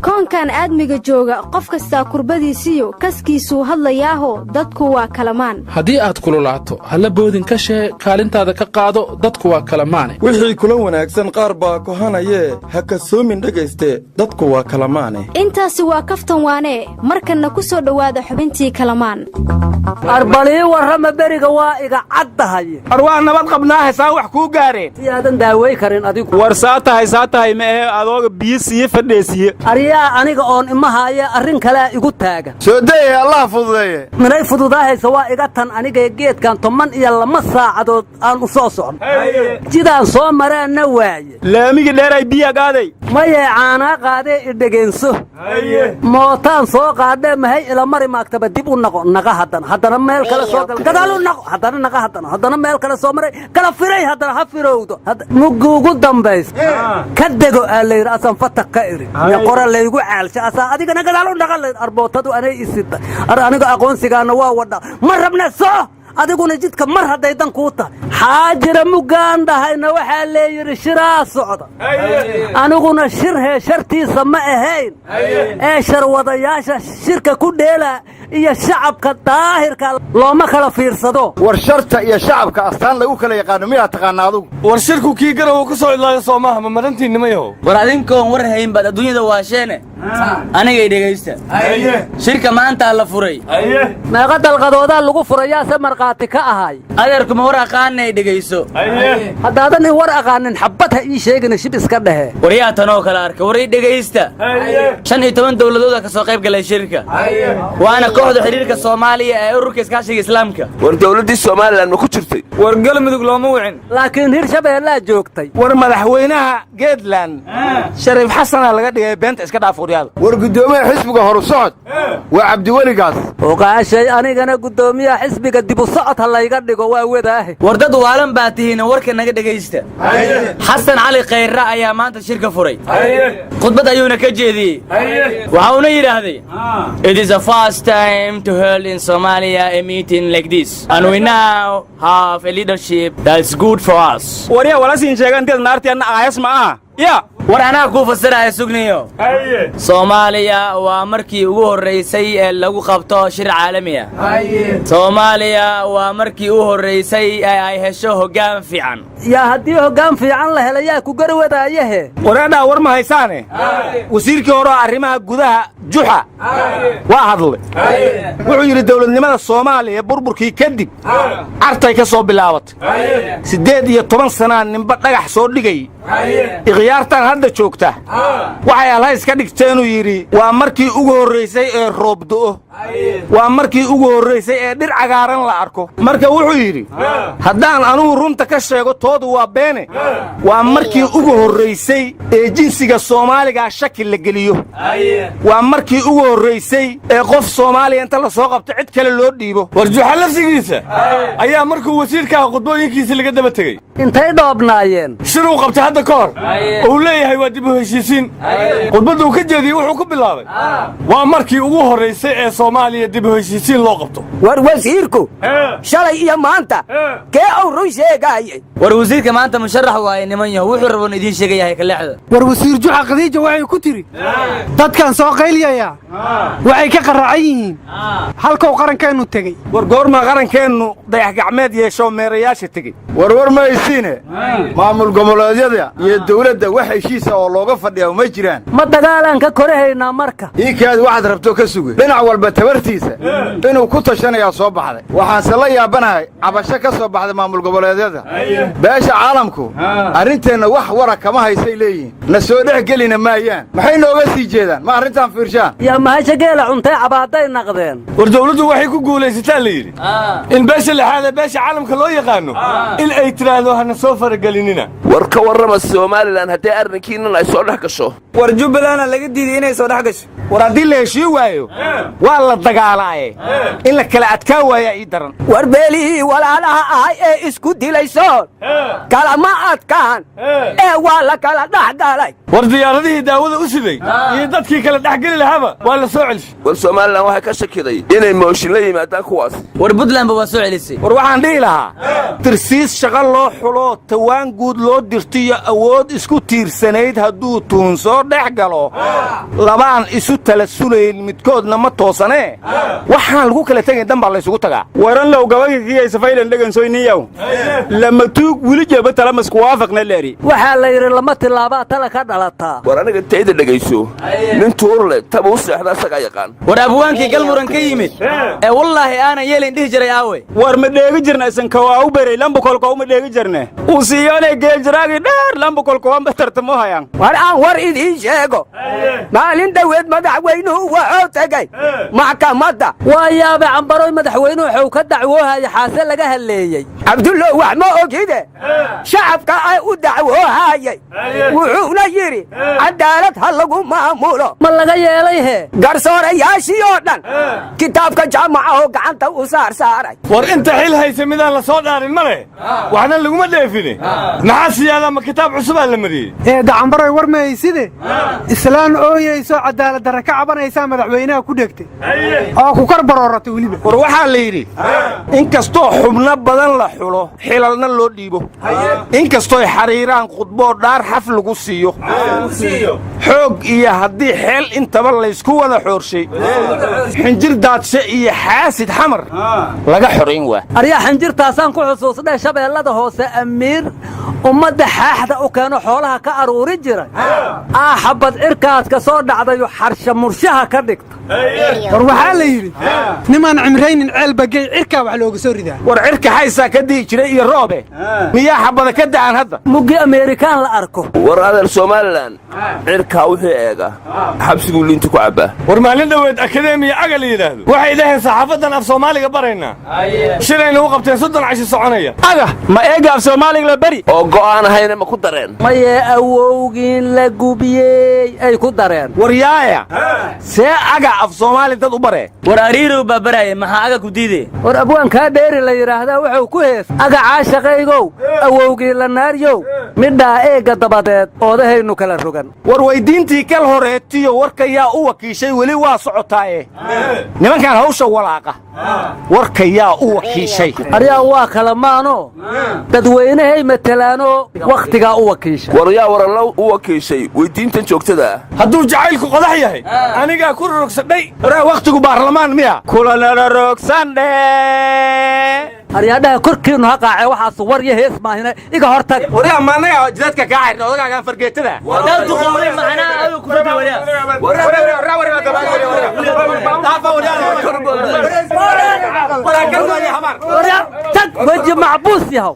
Koonkan aadmiga jooga, qof kastaa kurbadiisiyo kaskiisuu hadlayaaho, dadku waa kalamaan. Haddii aad kululaato, halla boodin ka shee, kaalintaada ka qaado, dadku waa kalamaane. Wixii kula wanaagsan qaar baa kohanayee, ha kasoomin dhegayste, dadku waa kalamaane. Intaasi waa kaftan waanee. Markanna ku soo dhowaada xubintii Kalamaan. Arbalii warrama, beriga waa iga caddahay. War waa nabad qabnaahe, saa wax kuu gaareen? Si aadan daaway karin adigu. War saa tahay, saa tahay ma ahe, adooga biyo siiye fadheesiye. Aryaa, aniga oon imahaaya arrin kalea igu taagan. Soo dayay, Allah fududeeye. Minay fududaahaysa? Waa iga tan anigee geedkan 12 saacadood aan u soo socno, jidaan soo maraanna waaye. Laamigii dheeray biya qaaday. Mayee, caanaa qaadee, idhegeenso. Mootaan soo qaadhee, mahay ila mari maagtaba, dib u naqo, naqa, haddana, haddana meel kale soo gal, gadaal u naqo, haddana naqa, haddana, haddana meel kale soo maray, kala firay, haddana ha firowdo muggi ugu dambaysa ka dego aa layidhi, asan fataq ka iri qora laygu caalsha, asaa adigana gadaal u naqa layidhi. Arbootadu anay isita ar, aniga aqoonsigaana waa wadha, ma rabna, soco adiguna jidka mar hadday dan kuu tahay. Xaajira muggaan dhahayna, waxaa leeyidhi shiraa socda. Aniguna shir hee shartiisa ma ahayn ee sharwadayaasha shirka ku dheela iyo shacabka daahirka looma kala fiirsado. War sharta iyo shacabka astaan lagu kala yaqaano miyaa taqaana adugu? War shirku kii Garowa ku soo idlaayo soo maaha, ma marantiinnimayahow? War adinkoon war hayn baad adduunyada waasheene, anigay dhegaysta. Shirka maantaa la furay. Meeqa dalqadoodaa lagu furayaase markhaati ka ahay? Adeerkuma war aqaanay, dhegayso. Haddaadan in war aqaanin, xabbad ha ii sheegina, shib iska dhehe. Waryaa, tanoo kale arka, war ii dhegaysta. 15 dowladooda ka soo qayb galay shirka, waana kooxda xidhiirka Soomaaliya ee Ururka Iskaashiga Islaamka. War dowladdii Somalilan ma ku jirtay? War Galmudug looma wicin. Laakiin Hirshabeellaa joogtay. War madaxweynaha Geedland Shariif Xasanaa laga dhigay, beenta iska dhaaf waryaada. War guddoomiyaha xisbiga Horu Socod waa Cabdiweligaas. Oqaashay, anigana guddoomiyaha xisbiga dibu socod ha layga dhigo, waa wadaahe. War dad waalan baa tihiin, warka naga dhegaysta. Xasan Cali Khayrre ayaa maanta shirka furay, khudbad ayuuna ka jeediyey. Waxa uuna yidhaahday: "It is a first time to hold in Somalia a meeting like this, and we now have a leadership that's good for us." Waryaa, wala siin sheegan inteed naarti anna aayas ma aha ya. War anaa kuu fasiraya, sugniyo. Soomaaliya waa markii ugu horraysay ee lagu qabto shir caalami ah. Soomaaliya waa markii u horraysay ee ay hesho hoggaan fiican. Yaa, haddii hoggaan fiican la helay, yaa ku garwadaayahe? Wareedhaa, war ma haysaane, wasiirkii hore oo arrimaha gudaha Juxa waa hadlay. Wuxuu yidhi dowladnimada Soomaaliya burburkii kadib Cartay ka soo bilaabatay, 18 sanaa ninba dhagax soo dhigay. Ikhyaartan hadda joogta waxay alhays ka dhigteenuu yidhi. Waa markii ugu horraysay ee roob do'o, waa markii ugu horraysay ee dhir cagaaran la arko. Marka wuxuu yidhi, haddaan anugu runta ka sheego, toodu waa beene, waa markii ugu horraysay ee jinsiga Soomaaligaa shaki la geliyo, waa markii ugu horraysay ee qof Soomaaliya inta la soo qabto cid kale loo dhiibo. War Juxa lafsigiisa ayaa markuu wasiirkaha khudbooyinkiisii laga daba tegey. Intay dhoobnaayeen? Shiruu qabtay hadda ka hor uu leeyahay waa dib u heshiisiin, khudbadda uu ka jeediyey wuxuu ku bilaabay: waa markii ugu horraysay ee Soomaaliya dib u heshiisiin loo qabto. War wasiirku shalay iyo maanta kee uu run sheegaayey? War wasiirka maanta musharax waaye, niman yaho, wuxuu raboon idiin sheegayahay kaleexda. War wasiir Juxa, Khadiija waxay ku tidhi dadkan soo qaylyayaa waxay ka qaraacan yihiin halkou qarankeennu tegey. War goormaa qarankeennu dayax gacmeed yeeshoo meerayaasha tegey? Warwar ma haysiine, maamul goboleedyada iyo dawladda wax heshiisa oo looga fadhiya ma jiraan. Ma dagaalaan ka korahaynaa marka? Iikaadi, waxaad rabto ka suge. Dhinac walba tabartiisa inuu ku tashanayaa soo baxday. Waxaanse la yaabanahay cabasho ka soo baxday maamul goboleedyada. Beesha caalamku arrinteenna wax wara kama haysay leeyihiin, na soo dhex gelina maayaan. Maxay nooga sii jeedaan? Ma arrintaan fiirshaan? Yaa, mahasha geela cuntay cabaaday naqdeen. War dawladdu waxay ku guulaysataa la yidhi in beesha lixaad ee beesha caalamka loo yaqaano in ay tidhaahdo hana soo faragelinina. War ka warrama Somalilan haddii arrinkiinan ay soo dhex gasho? War Jubbalandna laga diiday inay soo dhex gasho. War haddii la heshii waayo waa la dagaalaaye, in la kala adkaa waayaa ii daran. War beelihii walaalaha ahay ee isku dilaysoon kalama adkaan ee waa la kala dhex galay. War diyaaradihii daawada u siday iyo dadkii kala dhex geli lahaaba waa la soo celishay. War Somalilan waxay ka shakiday inay mooshin la yimaadaan kuwaas. War Puntlandba waa soo celisay. War waxaan dhihi lahaa tirsiis. Maxaabiis shaqo loo xuloo tawaan guud loo dirtiyo awood isku tiirsanayd hadduu tuun soo dhex galo, labaan isu tala sulayn midkoodna ma toosanee. Waxaan lagu kala tegayn dan baa laysugu tagaa. Waranlow gabagikiyay dhegansoyniyow lama tuug weli jeeba talamasku waafaqna leeri. Waxaa la yidhi lama tilaabaa tala ka dhalataa. War aniga tayda dhegayso, nin tuurle taba u seexda asagaa yaqaan. War abwaankii Galmuran ka yimid ee "Wallaahi aanan yeelin" dhihi jiray aawe? War ma dheegi jirna isan kawaa u berey lambukolkow ma dheegi jirne usiiyone geeljiraagi dheer lambukolkowanba tartamo hayaan. War aan war idiin sheego, maalin dhoweed madaxweynuhu wuxuu tegey maxkamadda. Waa yaabe Cambaroy, madaxweynuhu waxuu ka dacwoohaya xaase laga hadleeyey? Cabdullow, wax ma ogide, shacabka ay u dacwoohayay, wuxuuna yidhi cadaalad ha lagu maamulo. Ma laga yeelay hee? Garsoorayaashii oo dhan kitaabka jaamacaho gacanta u saar saaray. War inta xil haysa midaan la soo dhaarin ma leh, waxna laguma dheefine. Maxaa siyaada? Ma kitaab cusubaa la mariyey? Eedda Cambaroy, war mahayside, islaan ooyayso cadaalad darre ka cabanaysaa madaxweynaha ku dhegtay oo ku kor barooratay weliba. War waxaa la yidhi, inkastoo xubno badan la xulo, xilalna loo dhiibo, inkastooy xariiraan khudboo dhaar xaf lagu siiyo, xoog iyo haddii xeel intaba laysku wada xoorshay, xinjir daadshe iyo xaasid Xamar laga xorayn waa. Aryaa, xinjirtaasaan ku xusuusnay, Shabeellada Hoose amiir ummadda xaaxda u keeno xoolaha ka aruuri jiray aa xabad cirkaas ka soo dhacdayo xarsha murshaha ka dhigta. War waxaa la yidhi, nimaan cimraynin ceelbagey cirkaa wax looga soo ridaa. War cirka xaysaa ka di'i jiray iyo roobe, miyaa xabada ka da'an hadda? Muggi Ameerikaan la arko. War adeer, Somalilan cirkaa wixii eega xabsiguu liinta ku cabbaa. War maalin dhoweed akadeemiya aga la yidhaahdo waxay dhaheen saxaafadan af Soomaaliga baraynaa, shilayna u qabteen 30 cashi soconaya. Aga ma eega af Soomaaliga la beri? Oo go'aan ahayna ma ku dareen? Mayee, awowgiin la gubiyey ay ku dareen. War yaaya, see aga af Soomaali dad u baree? War Ariirow baa baraaya, maxaa aga ku diide? War abwaankaa dheeri la yidhaahdaa wuxuu ku hees: "Aga caashaqaygow, awowgii la naaryow, midhaa eegga dabadeed oodahaynu kala rogan." War weyddiintii kal horeetiyo warka yaa u wakiishay weli waa socotaaye. Nimankan hawsha walaaqa, warka yaa u wakiishay? Aryaa, waa kala maanoo dadweynahay matalaanoo wakhtigaa u wakiisha. War yaa waranla u wakiishay weyddiintan joogtada ah? Hadduu jacaylku qodax yahay, anigaa ku rorogsadhay. Waraa, wakhtigu baarlamaan miya? Kulanala rogsandhe. Aryaadhaha, korkiinnu ha qaacee, waxaasu war iyo hees maahine, iga hor tag. Waryaa, maanaga jidadka kaa xirna odagaagaan fargeetada. Wadaa duqoobay macnaha adigu ku fadhi waryaa. Tag weji macbuus yahow.